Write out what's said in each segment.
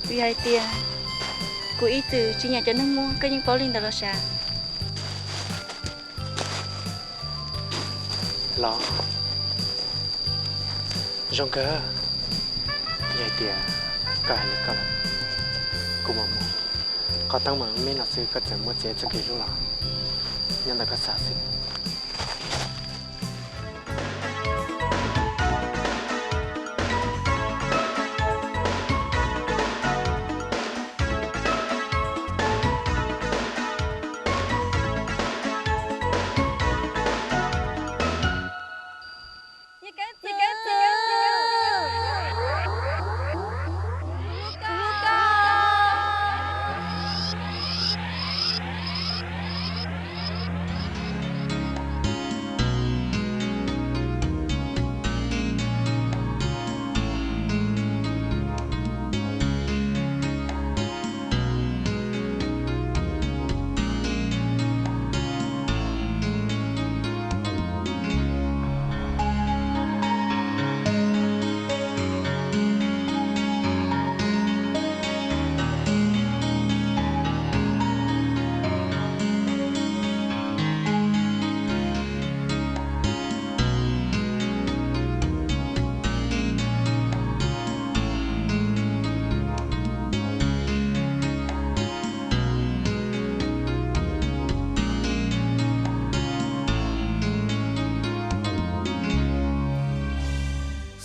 Vim hais tias kuv ib txwm tsis nyiam cov neeg muaj, koj yeej paub li ntawd los sav? Los, zoo kawg. Yog hais tias koj hais li koj lawm, kuv mam mus. Qhov teeb meem me no xwb koj txawm muaj txiav txoj kev hlub los nyob ntawm koj xav xwb.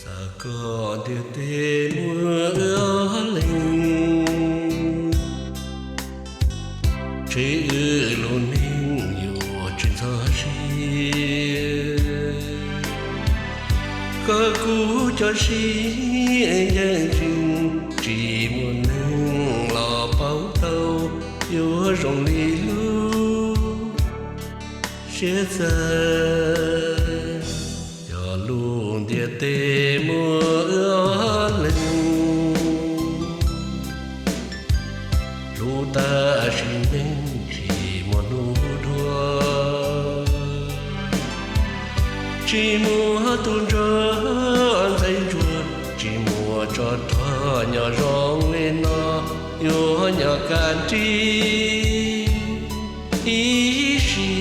Xav kom ntiaj teb muaj wb ob leeg, tseg wb lub neej yuav tsis ntxhov siab. Koj kuv cov siab yeej tsis, tsis muaj neeg los paub tau, yuav zoo li lub siab txawv. Yog lub ntiaj teb muaj wb ob leeg, lub tam sim neej tsis muaj hnub dhuav, tsis muaj tub ntsuag ntxhais ntsuag, tsis muaj tsov rog nyob zoo li no, yuav nyob kaj nrig ib sim.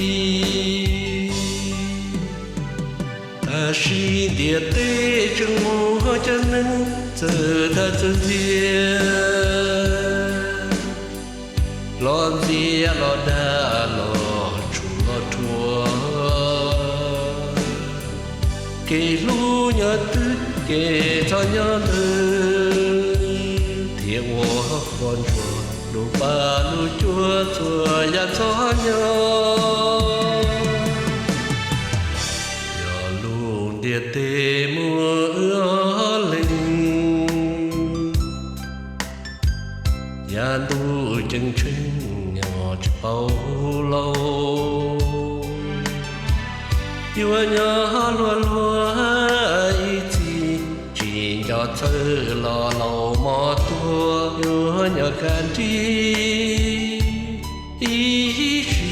Tam sim ntiaj teb tseem muaj cov neeg txawj dag txawj ntxias, los ntxias los dag los tshum los rhuav. Kev hlub nyob twg kev txhaum nyob ntawd, thiaj ua qhov ntsuag lub paj lub cuab txhua yam txhaum nyob. Yog lub ntiaj teb muaj wb ob leeg, yav ntuj ceeb tsheej nyob tsis paub laus, yuav nyob luag luag ib txhis, tsis nco txhawj los laus mos tuag, yuav nyob kaj nrig ib sim.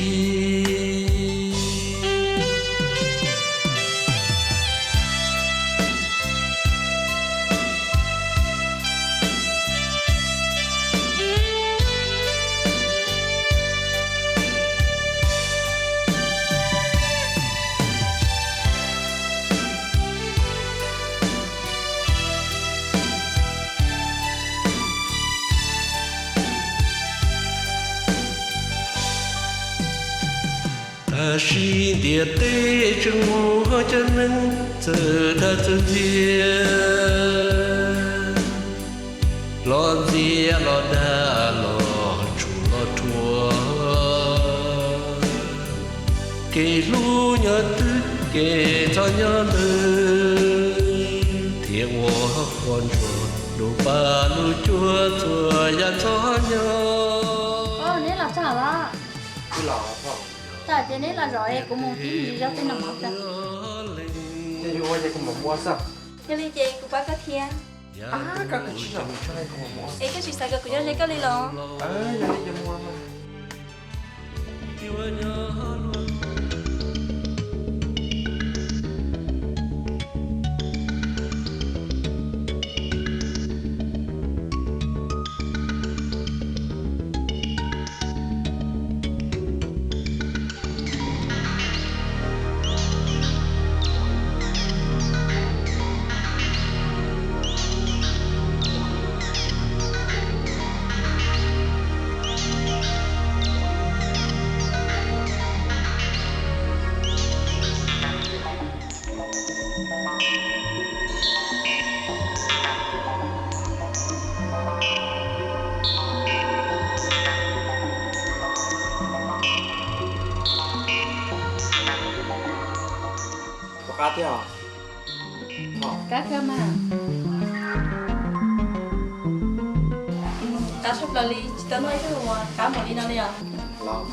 Tam sim ntiaj teb tseem muaj cov neeg txawj dag txawj ntxias, los ntxias los dag los tshum los rhuav. Kev hlub nyob twg kev txhaum nyob ntawd, thiaj ua qhov ntsuag lub paj lub cuab txhua yam txhaum nyob. Neb los txog los? Txog ces neb los zaum es kuv mus tib mus zov tej no mov tso. Ces yuav ua ces kuv mam ua xwb. Yog li ces kuv pab koj thiab. Koj tsis zaum tso kuv mam ua. Es koj tsis xav kom kuv coj ze koj li los? Yog li ces mus. Qab thiab os. Qab kawg mas. Qab tshaj plaws li, tsis tau noj ib zaug uas qab npaum li no li os. Los,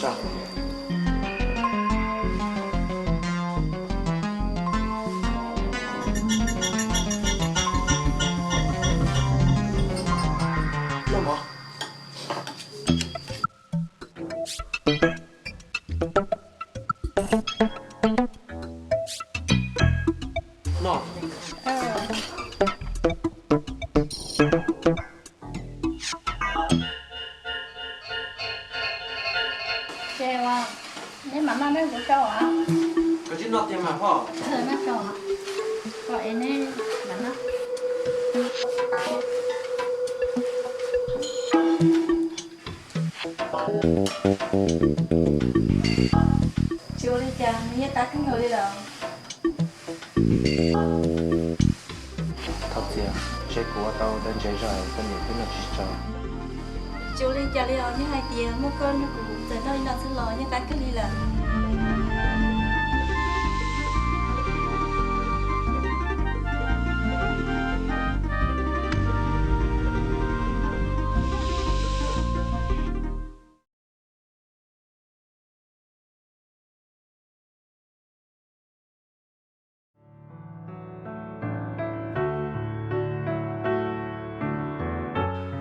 saj. Noj mov. Noj. Ces uas neb mam noj neb kuv rau os. Koj tsis noj tiag mas phauj. Noj rau os. Kom es neb mam noj. Tsis ua li cas, nws yeej qab kawg nkaus li lawm. Thov txim, ntshe kuv ua tau dab ntse zog koj niam twb noj tsis tsaus. Tsis ua li cas li os, yog hais tias muaj koj nrog kuv txawm noj li no xwb los yeej qab kawg li lawm.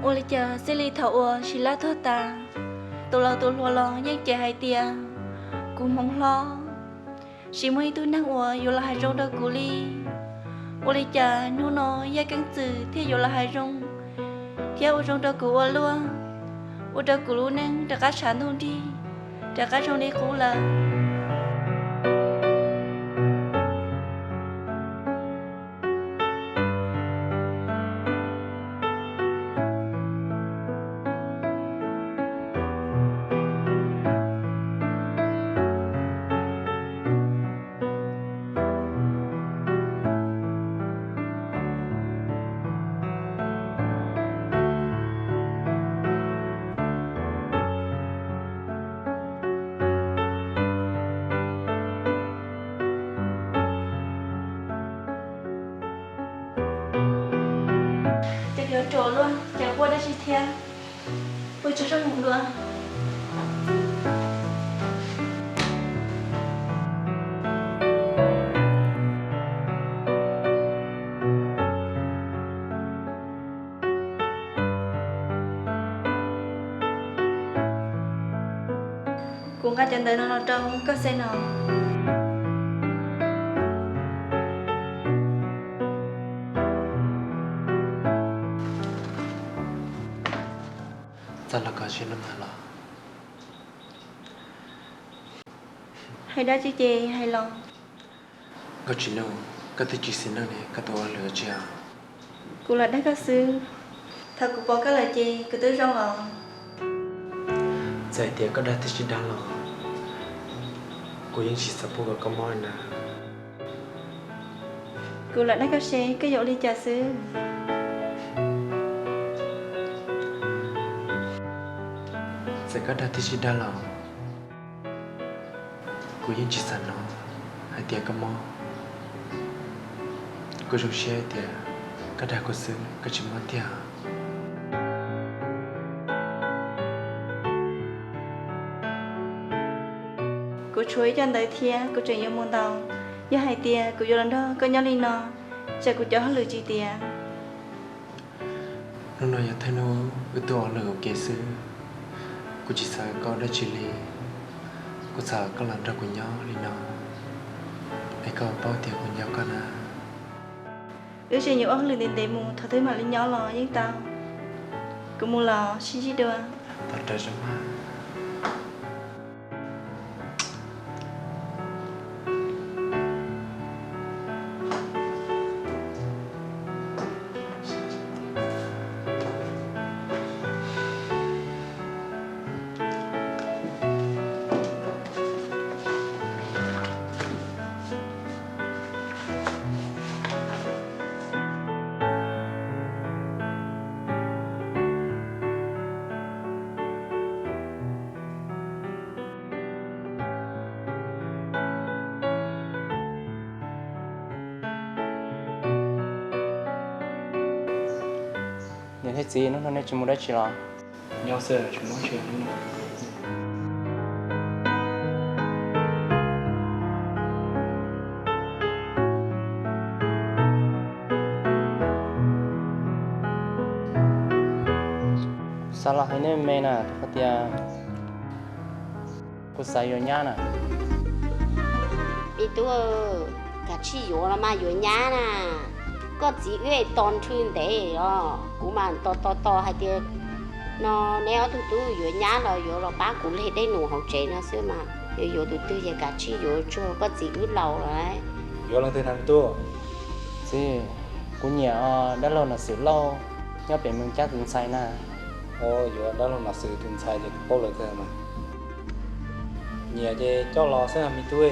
Ua li cas txij li thaum uas Sis Laj tuag tas, tus laus tus hluas los yeej cem hais tias kuv hmoov hlob, tsis muaj ib tug neeg uas yuav los hais zoo rau kuv li. Ua li cas hnub no Yaj Keeb Txwm thiaj yuav los hais zoo thiab ua zoo rau kuv ua luaj, ua rau kuv lub neej rov qab tshav ntuj nrig, rov qab zoo li qub lawm. Ces yuav ruam luaj, ces quaj dab tsi thiab, pw tsaug zog mus dua. Kuv nqa cov ntawv no los rau koj xwb no. Txog los koj sim no mas los. Hais dab tsi ces hais los. Nkauj Tsis Nuj, koj twb tsis xis neej li, koj tuaj ua hauj lwm ua tsi os? Kuv lam dag koj xwb, thaum kuv pom koj lawm ces kuv twb zoo os. Txawm hais tias koj dag thiab tsis dag los kuv yeej tsis xav pub kom koj mob li na. Kuv lam dag koj seb koj yuav ua li cas xwb. Txawm koj dag thiab tsis dag los kuv yeej tsis xav hnov hais tias koj mob. Kuv zoo siab hais tias koj dag kuv xwb, koj tsis mob tiag. Kuv tshuav ib co ntawv thiab kuv tseem yuav mus ntaus. Yog hais tias kuv yuav los nrog koj nyob li no, tsam kuv cov hauj lwm tsis tiav. Hnub no yog thawj hnub wb tuaj ua hauj lwm ua ke xwb, kuv tsis xav koj ua dab tsi li. Kuv xav koj los nrog kuv nyob li no, es koj paub tias kuv nco koj na. Wb tseem yuav ua hauj lwm ntev ntev mus, thaum twg mam li nyob los yeej tau. Kuv mus los sib ntsib dua. Tau rawv zoo mas. Niam thiab txiv, hnub no nej tsis mus dab tsi los? Nyob xwb, tsis muaj dab tsi. Xav los hais nej me na, rau qhov tias kuv xav yuav nyab na. Me tub, kav tsij yuav los mas yuav nyab na. Koj txiv wb tos nrhw ntev os, kuv mas tos tos tos hais tias no neb ob tug tub yuav nyab los yuav los pab kuv leg dej num hauv tsev no xwb mas. Yuav yuav tus twg ces kav tsij yuav tsuag, koj txiv wb laus lawm. Yuav leej twg na me tub? Txiv, kuv nyiam dab laug Nom Xwm Lauj nyob pem Moos Cab tus ntxhais na. Yuav dab laug Nom Xwm tus ntxhais ces kuv paub lawm tiag mas. Nyiam ces coj los xwb me tub,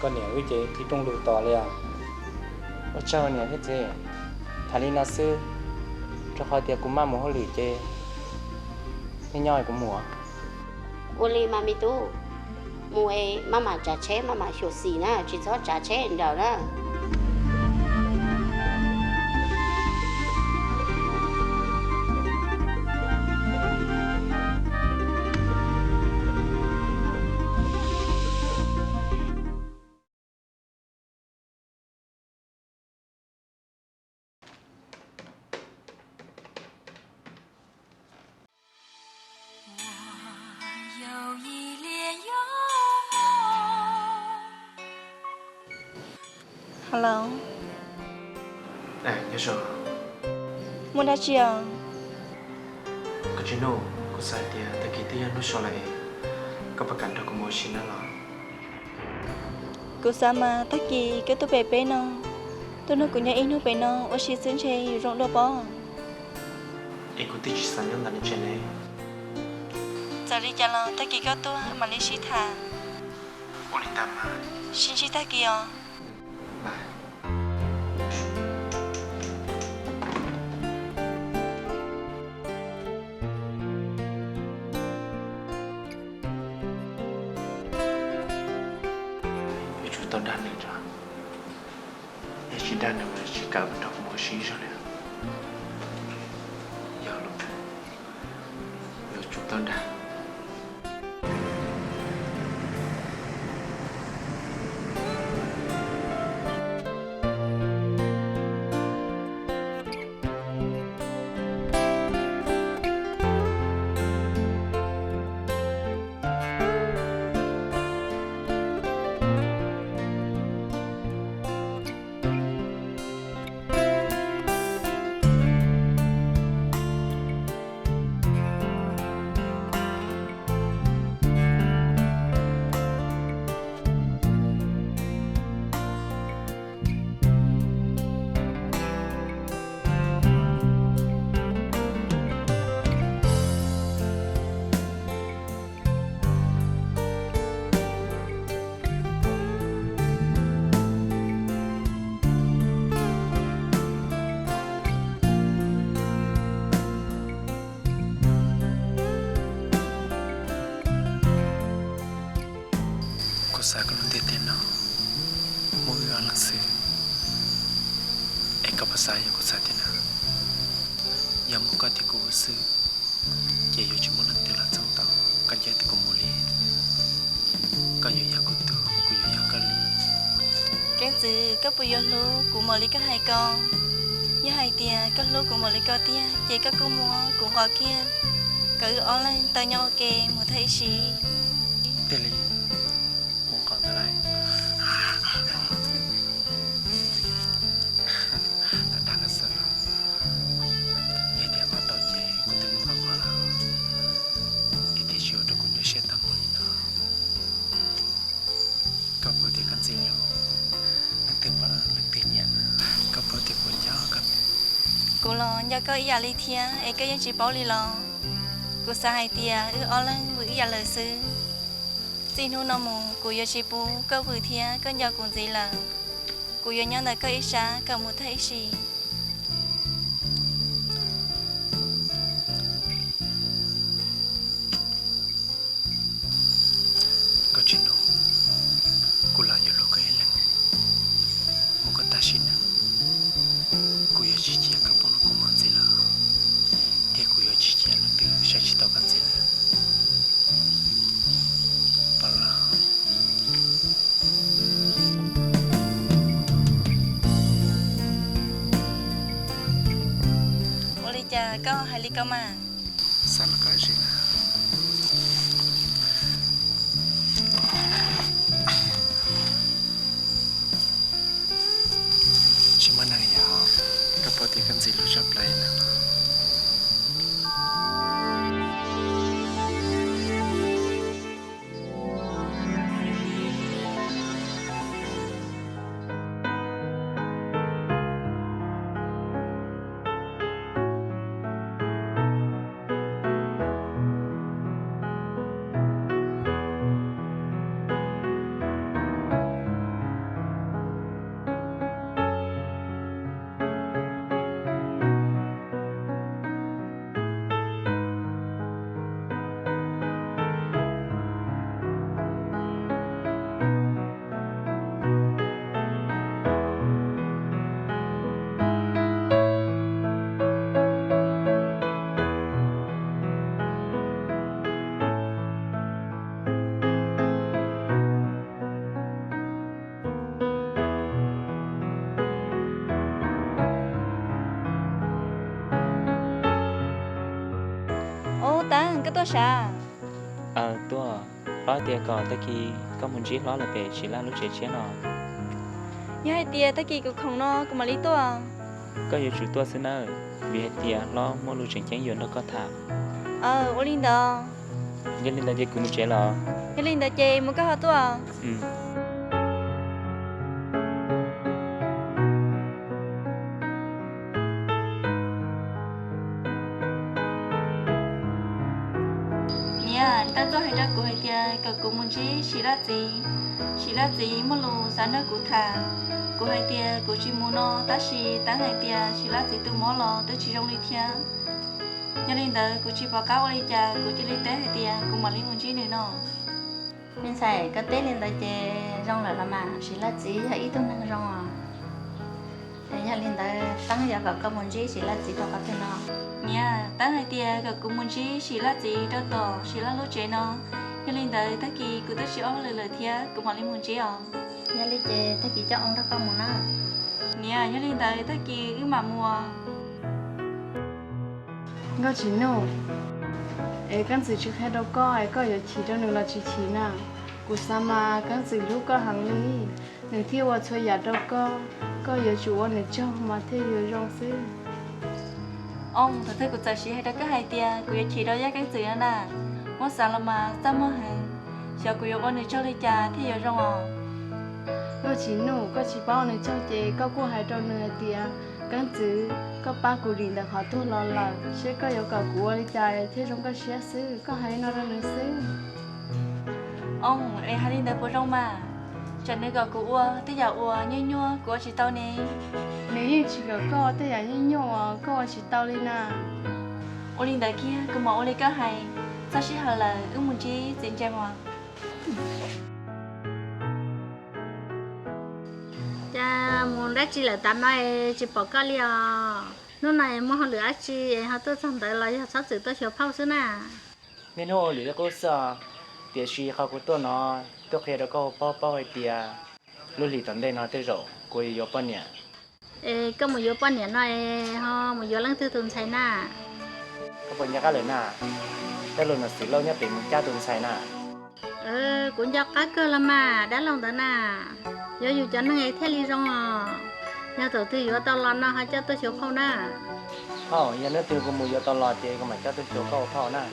koj niam wb ces qhib rooj lug tos li os. Ua tsaug niam thiab txiv, tham li no xwb, rau qhov tias kuv maj mus hauj lwm ces nej nyob es kuv mus. Ua li mas me tub, mus es maj mam tsav tsheb maj mam xyuam xim na, tsis txhob tsav tsheb nrawm na. Hello. Muaj dab tsi os? Koj tsis nug, kuv xav hais tias tag kis twb yog hnub so lawm es koj puas kam nrog kuv mus ua si na los? Kuv xav mas tag kis koj tuaj pem peb no, tuaj nrog kuv nyob ib hnub pem no ua si xwb ntshe yuav zoo dua pob. Es kuv twb tsis xav nyob ntawm no tsev ne. Txawm li cas los tag kis koj tuaj mam li sib tham. Ua li ntawd mas. Sib ntsib tag kis os. Yuav tsum tau dag nws tso, yog tsis dag nws mas tsis kam nrog kuv mus ua si zog li. Yog lawm, yuav tsum tau dag. Kuv xav koj lub ntiaj teb no muaj wb ob leeg xwb, es koj puas xav yog kuv xav tiag na? Yog muaj koj thiab kuv wb xwb, ces yuav tsis muaj leej twg los txooj tau koj ncaim kuv mus li. Koj yuav yog kuv tug, kuv yuav yog koj li. Keeb txwv, koj puas yuav hlub kuv npaum li koj hais ko? Yog hais tias koj hlub kuv npaum li ko tiag ces koj kuj muab kuv nqos kiag, kom wb ob leeg tau nyob ua ke mus tag ib sim. Tiag li, kuv nqos ntawd lawm. Tag dag koj xwb los, yog tias nqos tau ces kuv twb muab koj nqos lawm, es thiaj tsis ua rau kuv nyuaj siab tag npaum li no. Koj paub tias koj ntxim hlub leej twg pom leej twg nyiam, koj paub tias kuv nco koj. Kuv los nco koj ib yam li thiab es koj yeej tsis paub li los? Kuv xav hais tias wb ob leeg vwm ib yam lawm xwb. Txij hnub no mus kuv yuav tsis pub koj vwm thiab koj nco kuv ntxiv lawm. Kuv yuav nyob ntawm koj ib sab kom mus tag ib sim. Koj tsis nug, kuv los yuav hlub koj ib leeg mus kom tag sim neej. Kuv yuav tsis cia koj poob lub kua muag ntxiv lawm. Koj hais li ko mas. Xav los koj zim na. Tsis muaj neeg yog, koj paub tias koj ntxim hlub tshaj plaws li na. Ub, Teeb, koj tuaj sav? Aw, tuaj. Hlob tias kom tag kis koj mus ntsib hlob lawv pem Sim Laj lub tsev tshiab no. Yog hais tias tag kis kuv khoom no kuv mam li tuaj. Koj yuav tsum tuaj xwb nawb, vim hais tias hlob muaj lus tseem ceeb yuav nrog koj tham. Aw, ua li ntawd. Yog li ntawd ces kuv mus tsev los? Yog li ntawd ces mus koj ho tuaj. Niam, nws tau tuaj hais rau kuv hais tias kom kuv mus ntsib Sim Laj txiv. Sim Laj txiv muaj lus xav nrog kuv tham. Kuv hais tias kuv tsis mus no, tab sis Teeb hais tias Sim Laj txiv tus mob los twb tsis zoo li thiab. Yog li ntawd kuv tsis pom qab ua li cas, kuv cia li teb hais tias kuv mam li mus ntsib nws no. Me ntxhais, koj teb li ntawd ces zoo lawm los mas, Sim Laj txiv yog ib tug neeg zoo os. Yog li ntawd Teeb yuav kom koj mus ntsib Sim Laj txiv rau qhov twg no? Niam, Teeb hais tias kom kuv mus ntsib Sim Laj txiv rau tom Sim Laj lub tsev no. Yog li ntawd tag kis kuv twb tsis ua hauj lwm lawm thiab, kuv mam li mus ntsib os. Yog li ces tag kis coj ua nrog koj mus na. Niam, yog li ntawd tag kis wb mam mus. Nkauj Tsim Nuj, es Keeb Txwm tsis qhia rau koj es koj yuav chim rau nws los tsis chim na? Kuv xav mas Keeb Txwm hlub koj heev li, nws thiaj ua txhua yam rau koj, koj yuav tsum ua nws tsaug mas thiaj yuav zoo xwb. Os, thaum twg kuv txawm siv hais rau koj hais tias kuv yuav chim rau Yaj Keeb Txwm no na? Muab xav los mas txaj muag heev, xyov kuv yuav ua nws tsaug li cas thiaj yuav zoo os. Nkauj Tsim Nuj, koj tsis paub ua nws tsaug ces koj kuj hais rau nws hais tias, Keeb Txwm, koj pab kuv dim ntawm qhov tuag los lawm, seb koj yuav kom kuv ua li cas thiaj zoo koj siab xwb, koj hais li no rau nws xwb. Os, es hais li ntawd puas zoo mas? Tsam nws kom kuv ua tej yam uas nyuaj nyuaj kuv ua tsis tau ne. Nws yeej tsis kom koj ua tej yam nyuaj nyuaj uas koj ua tsis tau li na. Ua li ntawd kiag kuv mam ua li koj hais, txog sij hawm lawm wb mus ntsib txiv ntsa mas. Cas mus dab tsi lawm tav no es tsis pom koj li os? Hnub no es muaj hauj lwm dab tsi es ho tuaj txog ntawd los yog txhob txwm tuaj xyuas phauj xwb na? Niaj hnub ua lwm li qub xwb os, tiam sis qhov kuv tuaj no tuaj qhia rau koj paub paub hais tias lub hlis tom ntej no tej zaum kuv yuav yuav poj niam. Es koj mus yuav poj niam no es ho mus yuav leej twg tus ntxhais na? Koj puas nco qab lawm na? Tej lus nom xwm lauj nyob pem mus cab tus ntxhais na. Kuv nco qab kawg los mas dab laug ntawd na. Yuav yus cov neeg es thiaj li zoo os. Yog thaum twg yuav tau los no ho coj tuaj xyuas phauj na. Phauj, yog hnub twg kuv mus yuav tau los ces kuv mam coj tuaj xyuas koj ua phauj na.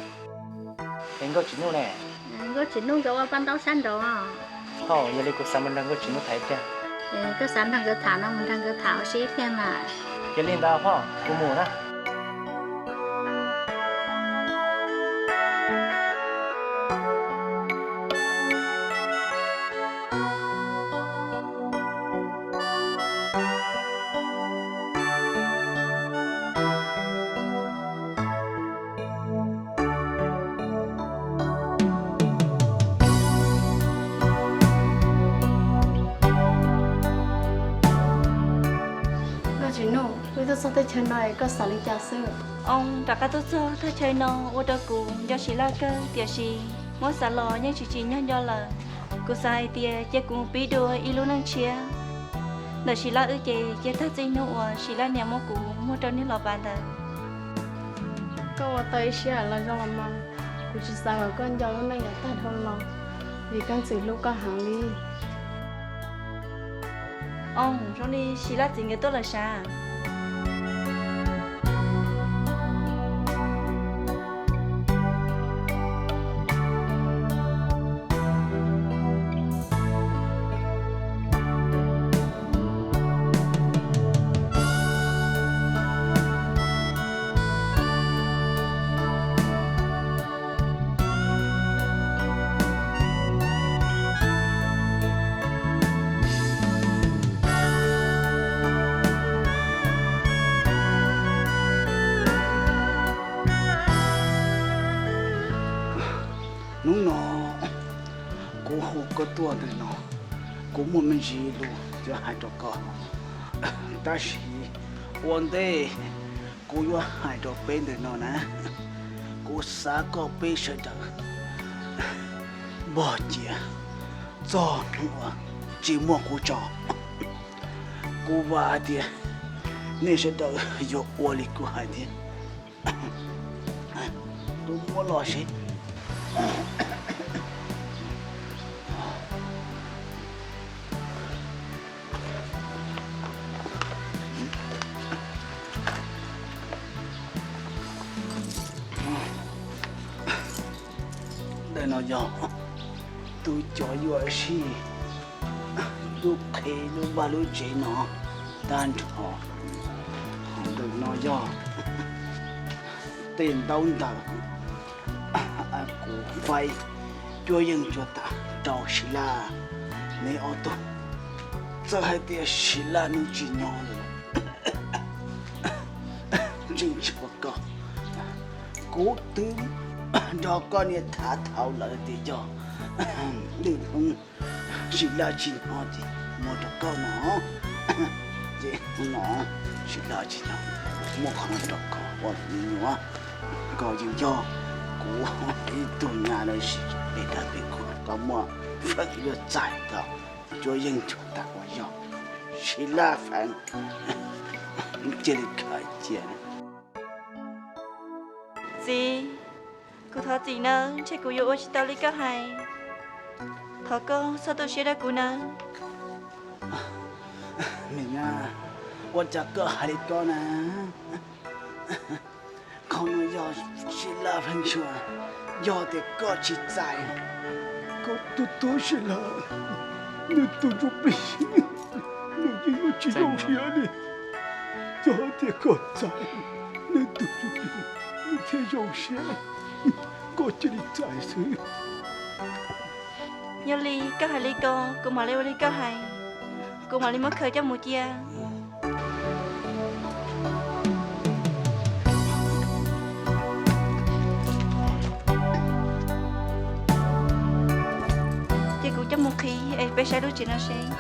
Es Nkauj Tsim Nuj ne? Nkauj Tsim Nuj nkawd ua paj ntaub sab nraud. Phauj, yog li kuv xav mus nrog Nkauj Tsim Nuj tham ib pliag. Koj xav nrog nkawd tham no mus nrog nkawd tham ua si ib pliag mas. Yog li ntawd phauj, kuv mus na. Nkauj Tsim Nuj, wb tuaj txog thaj chaw no es koj xav li cas xwb? Os, rov qab tuaj txog thaj chaw no ua rau kuv nco Sim Laj kawg, tiam sis muab xav los yeej tsis tsim nyog nco lawm. Kuv xav hais tias cia kuv pib dua ib lub neej tshiab ntawm Sim Laj wb ces cia tag txij hnub uas Sim Laj niam muab kuv muag rau niag los pav ntawd. Koj ua tau ib siab los zoo los mas, kuv tsis xav kom koj nco lub neej yav tag dhau los, vim Keeb Ntxwv hlub koj heev li. Os, zoo li Sis Laj txiv nkawd tuaj lawm sav. Hnub no kuv hu koj tuaj ntawm no, kuv muaj me ntsis lus yuav hais rau koj. Tab sis ua ntej kuv yuav hais rau peb ntawm no na, kuv xav kom peb sawv daws npog cia txog hnub uas tsis muaj kuv tso. Kuv vam hais tias nej sawv daws yuav ua li kuv hais thiab. Kuv muab los seb. Ntawm no yog tus cov yuam sij, tus qhev lub vaj lub tsev no tag nrho. Ntawm no yog tej ntaub ntawv kuv faib cuab yeej cuag tas rau Sis Laj. Neb ob tug, txawm hais tias Sis Laj nws tsis nyob lawm, tseem tshuav koj, kuv twb nrog koj niam tham thaum lawm tias yog lwm hnub Sis Laj tsis nyob ces muab rau koj no. Ces hnub no Sis Laj tsis nyob, muab qhov no rau koj ua me nyuam. Koj yeej yog kuv ib tug nyab lawm, sis peb dab peb qhua koj muaj feem yuav txais tau cuab yeej cuag tas uas yog Sis Laj feem. Cia li khaws cia. Txiv, kuv thov txim nawb, ntshe kuv yuav ua tsis tau li koj hais. Thov koj txhob tu siab rau kuv nawb. Me nyab, ua cas koj hais li ko na? Qhov no yog Sis Laj feem xwb, yog tias koj tsis txais, koj tus tub Sis Laj, nws tus ntsuj plig, nws yeej yuav tsis zoo siab li. Yog tias koj txais, nws tus ntsuj plig, nws thiaj zoo siab. Koj cia li txais xwb. Yog li koj hais li ko, kuv mam li ua li koj hais, kuv mam li muab khaws coj mus cia. Ces kuv coj mus qhib es peb saib lub tsev no seb.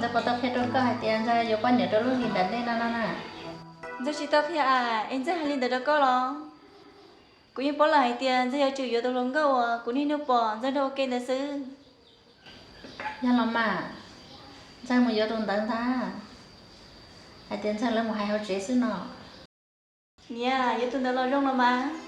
Ntxawg puas tau qhia rau koj hais tias Ntxawg yuav poj niam rau lub hlis nram ntej no no na? Ntxawg tsis tau qhia es Ntxawg hais li ntawd rau koj los? Kuv yeej paub lawm hais tias Ntxawg yuav tsum yuav tus hluas nkauj uas kuv niaj hnub pom Ntxawg nrog ua ke ntawd xwb. Yog los mas, Ntxawg mus yuav tus ntawd ntag. Hais tias Ntxawg lawv mus hais hauv tsev xwb no. Niam, yuav tus ntawd los zoo los mas.